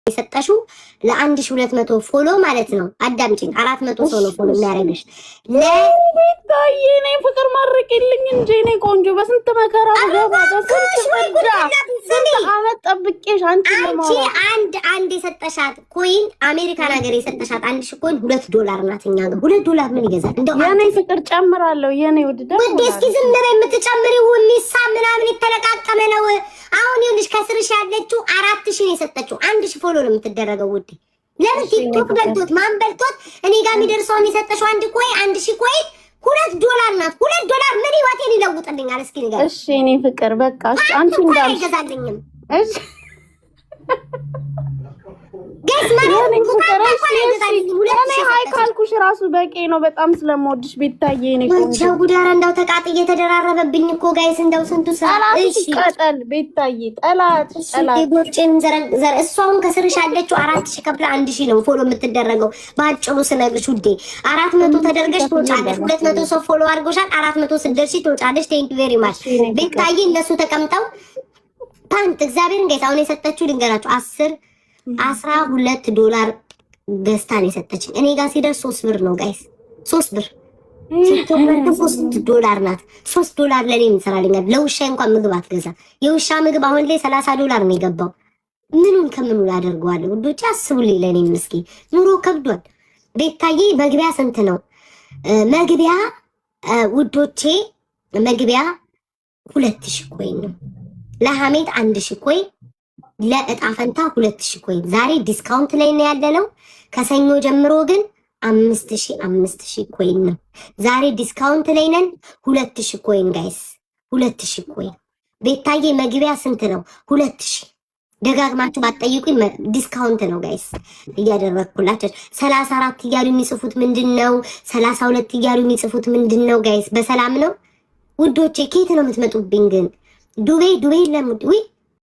የሰጠሽው ለ1200 follow ማለት ነው። አዳምጪኝ። 400 ሰው ነው follow የሚያደርግሽ። ቤታዬ እኔ ፍቅር ማድረቅልኝ እንጂ እኔ ቆንጆ በስንት መከራ ገባ፣ በስንት ፍዳ፣ ስንት አመት ጠብቄሽ አንቺ አንቺ አንድ አንድ የሰጠሻት coin፣ አሜሪካን ሀገር የሰጠሻት 1000 coin $2 ናት። እኛ ጋር $2 ምን ይገዛል? እንደው የኔ ፍቅር ጨምራለሁ። የኔ ውድ ደግሞ ውዴ እስኪ ዝም በይ። የምትጨምሪው የሚሳ ምናምን የተለቃቀመ ነው። አሁን ይኸውልሽ ከስርሽ ያለችው 4000 ነው የሰጠችው። 1000 follow ነው የምትደረገው ውዴ። ለምን ቲክቶክ በልቶት ማን በልቶት እኔ ጋር የሚደርሰውን የሰጠሽው አንድ coin፣ 1000 coin $2 ናት። $2 ምን ህይወቴን ይለውጥልኛል? እስኪ ንገሪኝ። እሺ የኔ ፍቅር በቃ እሺ፣ አንቺ እንኳን እንዳልሽ አይገዛልኝም። እሺ Guys የኔ ፍቅር እሺ፣ እንኳን እሺ አይገዛልኝም። ሁለት እኔ ሺህ hi የሰጠችው ካልኩሽ ራሱ በቂ ነው። በጣም ስለምወድሽ ቤታዬ የኔ ቆንጆ። ወቸው ጉዳራ እንዳው ተቃጥዬ የተደራረበብኝ እኮ guys፣ እንደው ስንቱ ስራ። ጠላትሽ እሺ ይቃጠል ቤታዬ፣ ጠላት ጠላት። ጎርጬን ዘር እሷውን ከስርሽ ያለችው 4000 ከፍላ 1000 ነው follow የምትደረገው። በአጭሩ ስነግርሽ ውዴ 400 ተደርገሽ ትወጫለሽ። 200 ሰው follow አድርጎሻል። 400 ስትደርሺ ትወጫለሽ። Thank you very much ቤታዬ። እነሱ ተቀምጠው ፓንት እግዚአብሔርን guys፣ አሁን የሰጠችው ልንገራችሁ 10 12 ዶላር ገዝታ ነው የሰጠችኝ። እኔ ጋር ሲደርስ 3 ብር ነው guys፣ 3 ብር። ቲክቶክ በልቶ $3 ናት። $3 ለእኔ ምን ትሰራልኛል? ለውሻ እንኳን ምግብ አትገዛ። የውሻ ምግብ አሁን ላይ 30 ዶላር ነው የገባው። ምኑን ከምኑ ላደርገዋለሁ? ውዶች አስቡልኝ። ለእኔም እስኪ ኑሮ ከብዷል። ቤታዬ መግቢያ ስንት ነው? መግቢያ ውዶቼ መግቢያ 2000 coin ነው። ለሀሜት 1000 coin፣ ለእጣ ፈንታ 2000 coin። ዛሬ discount ላይ ነው ያለነው። ከሰኞ ጀምሮ ግን 5000 5000 coin ነው። ዛሬ discount ላይ ነን። 2000 coin guys፣ 2000 coin። ቤታዬ መግቢያ ስንት ነው? 2000። ደጋግማችሁ ባትጠይቁኝ discount ነው guys እያደረግኩላቸው። 34 እያሉ የሚጽፉት ምንድን ነው? 32 እያሉ የሚጽፉት ምንድን ነው guys? በሰላም ነው ውዶቼ? ከየት ነው የምትመጡብኝ ግን? ዱቤ ዱቤ የለም ውይ።